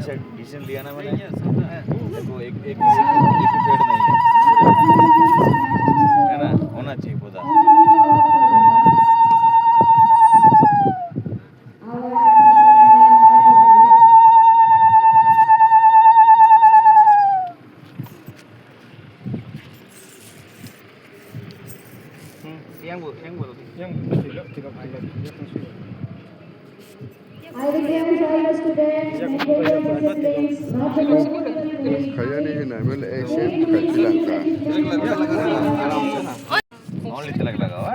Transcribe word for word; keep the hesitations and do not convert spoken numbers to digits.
Set decision लिया ना मैंने। देखो, एक, एक डिसीजन, एक भी पेड़ नहीं है। है ना? होना चाहिए पौधा। Yang bu, yang bu. Yang bu, tidak, tidak, tidak, tidak. I request all the students and parents and siblings not to go to the place. Kayani hinamel action kaitilangka. Only tilak lagawa.